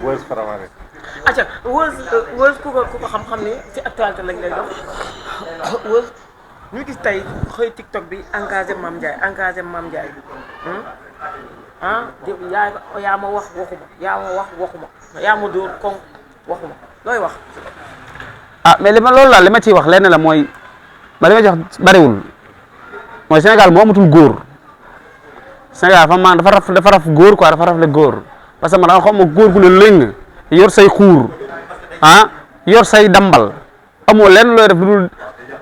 Weuz Faramare. acca Weuz ku ko xam-xam ni ci actualité lañ lay dox Weuz ñu gis tey xëy TikTok bi engagé Mame Ndiaye yaa ma wax waxuma yaa ma dóor kon waxuma looy wax. mais li ma ciy wax lenn la mooy li ma ci wax bariwul mooy Sénégal moo amatul góor Sénégal dafa raf góor quoi dafa rafle góor parce que man dama xam ma góor gu ne lëng yor say xuur yor say dambal amoo lenn looy def lu dul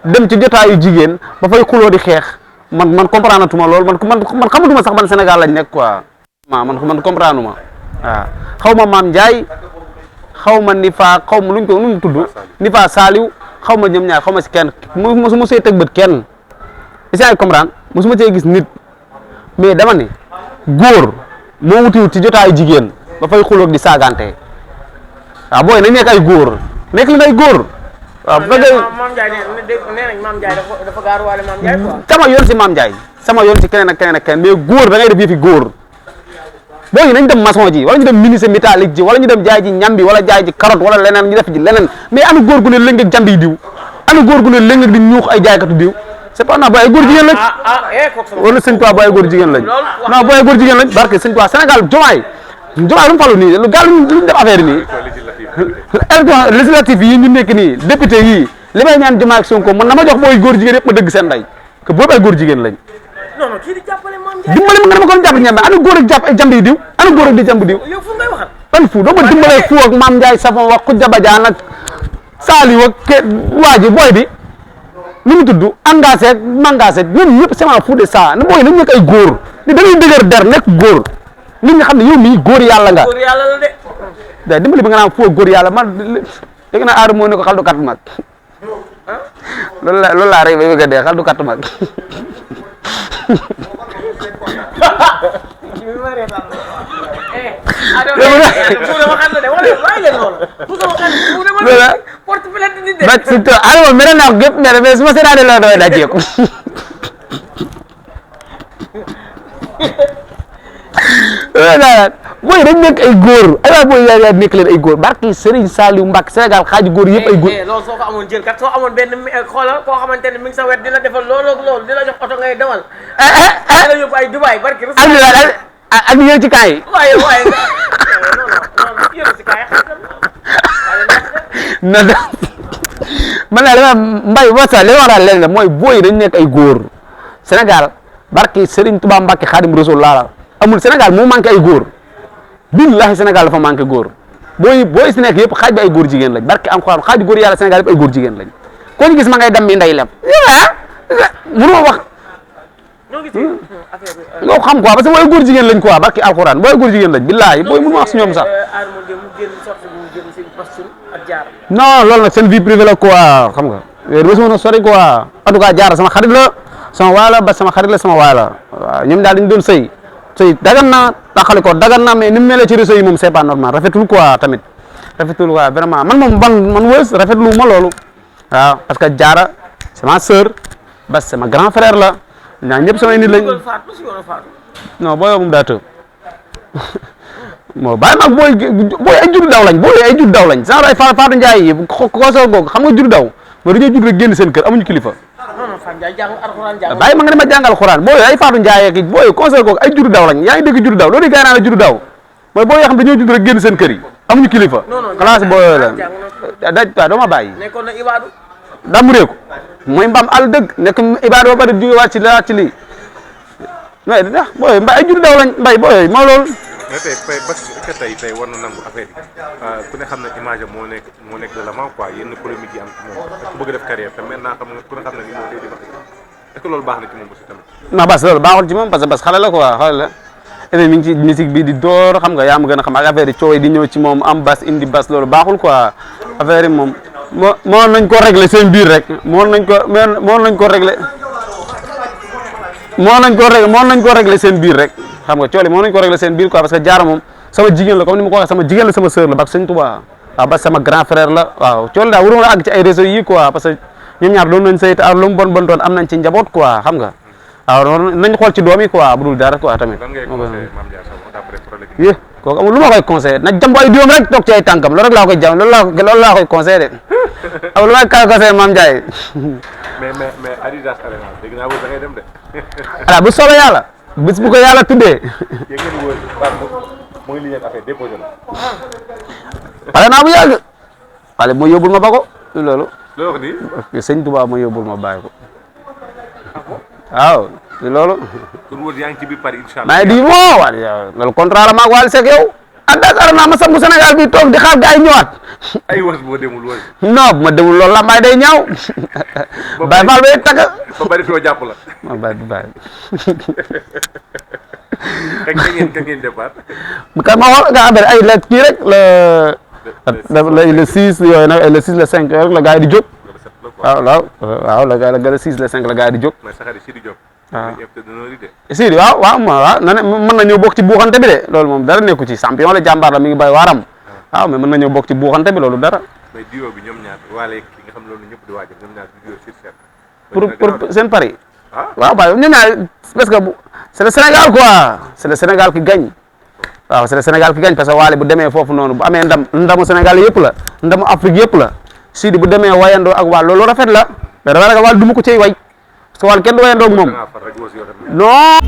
dem ci jotaayu jigéen ba fay xuloo di xeex man comprendre tuma loolu man xamatuma sax man Sénégal lañ nekk quoi man comprendre ma waaw xaw ma Mame Ndiaye xaw ma Nifa xaw ma nu mu tudd Nifa Saliou xaw ma ñoom ñaar xaw ma si kenn mosuma see teg bët kenn is ay comprendre mosuma see gis nit mais dama ne góor moo wutiwut ci jotaayu jigéen ba fay xuloog di saagante waaw booy nañ nekk ay góor nekk leen ay góor waaw bu fekkee Mame Ndiaye nee nañ Mame Ndiaye dafa gaaruwaale Mame Ndiaye quoi. sama yoon si Mame Ndiaye sama yoon si keneen ak keneen mais góor da ngay def yëfi góor booy nañ dem maçon ji wala ñu dem menuisier métallique ji wala ñu dem jaay ji ñambi wala jaay ji carotte wala leneen ñu def ji leneen mais anu góor gu ne lëng ak jand yi diw anu góor gu ne lëng ak di ñuux ay jaaykatu diw c'est pas non booy ay góor jigéen lañ wala sëñ Tuubaa booy ay góor jigéen lañ non booy ay góor jigéen lañ barke sëñ Tuubaa Sénégal jomaay lu mu falu nii lu gaaw luñ def affaire nii élection législative yi ñu nekk nii député yii li may ñaan Diomaye ak Sonko man na ma jox booy góor jigéen yëpp ma dëgg seen ndey que boobu ay góor jigéen lañ non kii di jàppale Mame Ndiaye dimbali ma nga dama ko jàpp ñembe ana góor ak jàpp ay jamb yi diw ana góor ak di jamb diw yow fu ngay waxal ban fu doo ma dimbalee fu ak Mame Ndiaye Savon wax ku jabajaan ak Saliou ak waa ji booy bi lu mu tudd engagé ak mangasé ñoom ñëpp c'est fou de ça na booy nañ nekk ay góor ni dañuy dëgër der nekk góor nit ñi xam ne yow mii góor yàlla nga góor yàlla la de da dimbali ba nga naan fu ak góor yàlla man dégg naa aar moo ne ko xal du kat mag loolu laa rey ba bëgg a dee xal du kat mag allo mere naa ko gépp mere mais su ma seetaanee loolu damay dajeeku booy dañ nekk ay góor ay waay booy yaa nekk leen ay góor barki Serigne Saliou Mbacke Sénégal xaaju góor yëpp ay góor loolu soo ko amoon jël kat soo amoon benn xoolal koo xamante ne mi ngi sa wet dina defal loolu dina jox oto ngay dawal dina yóbbu ay Dubaï barki ak yéen ci kaay waaye yéen ci kaay non man daal dama mbay ba sa li ma wax daal leen la mooy booy dañ nekk ay góor Sénégal barki Serigne Touba Mbacke Khadim Rasoul laala amul Sénégal moo manqué ay góor billahi Sénégal dafa manqué góor booy si nekk yëpp xaaj bi ay góor jigéen lañ barki am xaaju xaaju góor yàlla Sénégal yëpp ay góor jigéen lañ koo ñu gis ma ngay dem mi nday lem mënuma wax nga xam quoi parce que booy góor jigéen lañ quoi barki alxuraan booy góor jigéen lañ billahi booy mënuma wax si ñoom sax non loolu nag seen vie privée la quoi xam nga réseau na sori quoi en tout cas Diarra sama xarit la sama waay la ba sama xarit la sama waay la waaw ñoom daal dañu doon sëy dagan na taxali ko dagan na mais ni mu mel ci réseau yi moom c'est pas normal rafetul quoi tamit rafetul quoi vraiment man moom man Weuz rafetlu ma loolu waaw parce que Diarra c'est ma sœur Bas c'est ma grand frère la ñaa ñëpp samay nit lañ non booy moom daa tëb moo bàyyi mag booy ay juddu daw lañ booy ay juddu daw lañ genre ay Fatou Ndiaye yi koosoo googu xam nga juddu daw mooy dañoo judd rek génn seen kër amuñu kilifa bàyyi ma nga ne ma jàngal xuraan booy ay Fatou Ndiaye ak booy conseil googu ay juddu daw lañ yaa ngi dégg juddu daw loolu gars yi naan la juddu daw mooy booy yoo xam dañoo judd rek génn seen kër yi amuñu kilifa classe booy yooyu la waaw doo ma bàyyi daa mu réeku mooy mbaam àll dëgg nekk ibaadu ba pare jóge waat ci lii mais booy mbay ay juddu daw lañ mbay booy yooyu moo loolu mais tey Bas tey war na nangu affaire yi ku ne xam ne image am moo nekk de l'avant quoi yenn polémique yi am ci moom ku bëgg def carrière te maintenant xam nga ku ne xam ne ni moom day def est-ce que loolu baax na ci moom aussi tamit. non Bas loolu baaxul ci moom parce que Bas xale la quoi xale la et mi ngi ci musique bi di door xam nga yaa ma gën a xam ak affaire yi coow yi di ñëw ci moom am Bas indi Bas loolu baaxul quoi affaire yi moom moo nañ ko régler seen biir rek moo nañ ko régler seen biir rek. xam nga coole moo nañu ko régler seen biir quoi parce que Diarra moom sama jigéen la comme ni ma ko waxee sama jigéen la sama sœur la bak sëñ Touba waaw ba sama grand frère la waaw coole daal waroon a àgg ci ay réseaux yi quoi parce que ñoom ñaar doon nañ sëy te lu mu bon doon am nañ ci njaboot quoi xam nga waaw nañ xool ci doom yi quoi bu dul dara quoi tamit. lan ngay conseillé Mame Ndiaye Savon d'après problème yé kooku amul lu ma koy conseillé na jàmbo ay diwam rek toog ci ay tànkam loolu rek laa koy jàm loolu laa koy conseillé de amul lu may conseillé Mame Ndiaye. mais Adidas Arena dégg naa da ngay dem de. voilà bu soobee yàlla bis bu ko yàlla tuddee. yéen ngeen wóor mu ngi liggéey affaire déposé na. pare naa bu yàgg xale ma yóbbul ma ba ko loolu. loolu wax nii. sëñ Tuubaa ma yóbbul ma bàyyi ko waaw loolu. kon wóor yaa ngi ci biir Paris incha allah. maa ngi di moo waa loolu contrat la maag Wally Seck yow. Adidas Arena ma sangu Sénégal bi toog di xaar gars yi ñëwaat. ay wës boo demul wës. non bu ma demul loolu la mbaay day ñaaw. Baye Fall bay tagg. ba bari foo jàpp la. ma bàyyi. kañ ngeen départ. kay ma xool nga xam ay la kii rek le 6 yooyu nag le 6 le 5 yooyu rek la gars yi di jóg. waaw le 6 le 5 la gars yi di jóg. mais saxari si di jóg. Sidi waaw na ne mën na ñëw bokk ci buuxante bi de loolu moom dara nekku ci champion la jàmbaar la mi ngi bay waaram waaw mais mën na ñëw bokk ci buuxante bi loolu dara. mais duo bi ñoom ñaar waale ki nga xam loolu ñëpp di waajal ñoom ñaar duo sur scène. pour seen pari. waaw waaw ñoom ñaar parce que c'est le Sénégal quoi c'est le Sénégal qui gagne waaw c'est le Sénégal qui gagne parce que waale bu demee foofu noonu bu amee ndamu Sénégal yëpp la ndamu Afrique yëpp la Sidi bu demee wayandoo ak waal loolu rafet la mais dafa ragal waal du ma ko cay way parce que waal kenn du wayandoo ak moom non.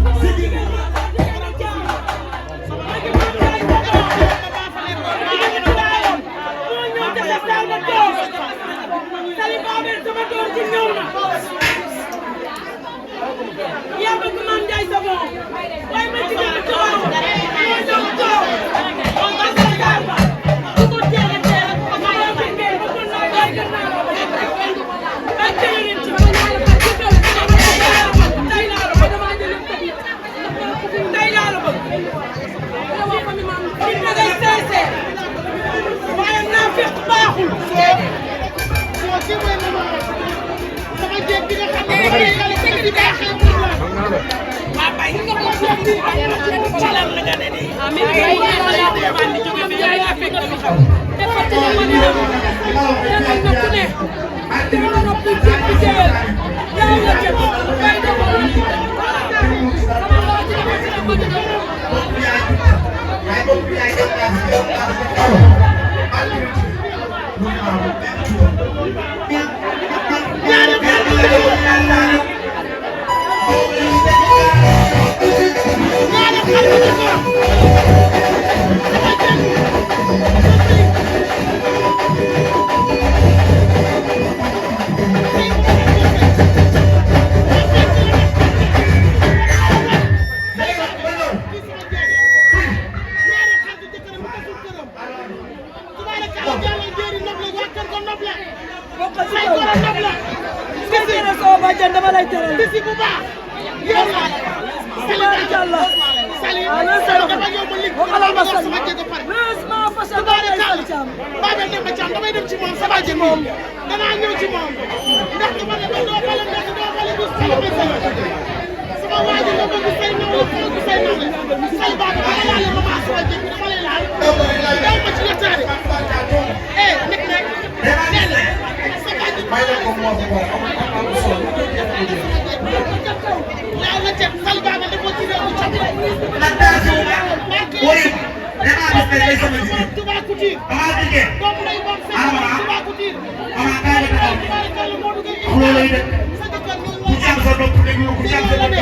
Yàlla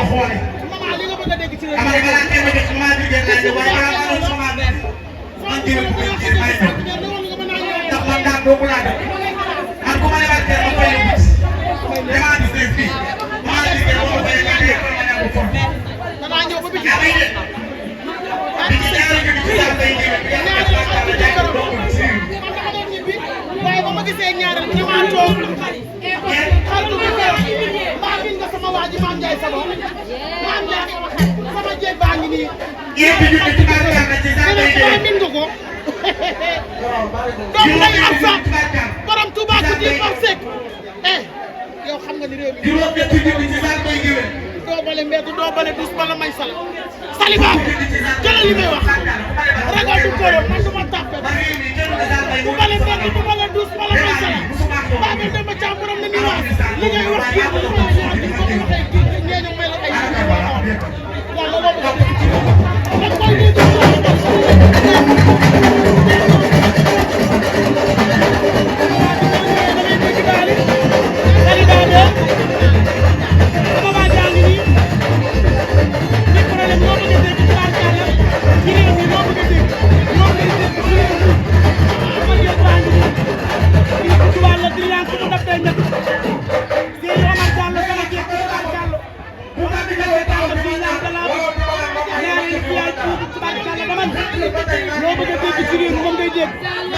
loo bëgg a dégg ci réew mi moom ngay dégg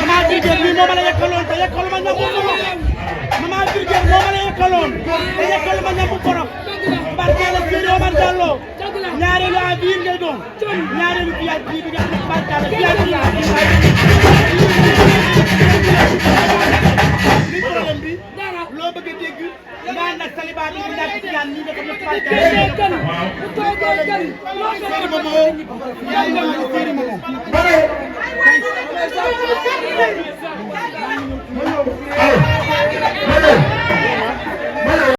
maman Birguel mii moo ma la yekkaloon te yekkalu ma ñam bu borox maman Birguel moo ma la yekkaloon te yekkalu ma ñam bu borox barkala Seydou Omar Diallo ñaareelu a biir ngay doon ñaareelu biyaat bii bi nga xam ne barkala biyaat bii li problème bi loo bëgg a dégg nga ànd ak Saliba bi nga ñàkk ci ñaan ñi nga xam ne barkala Seydou Momo yaay maa ngi Seydou Momo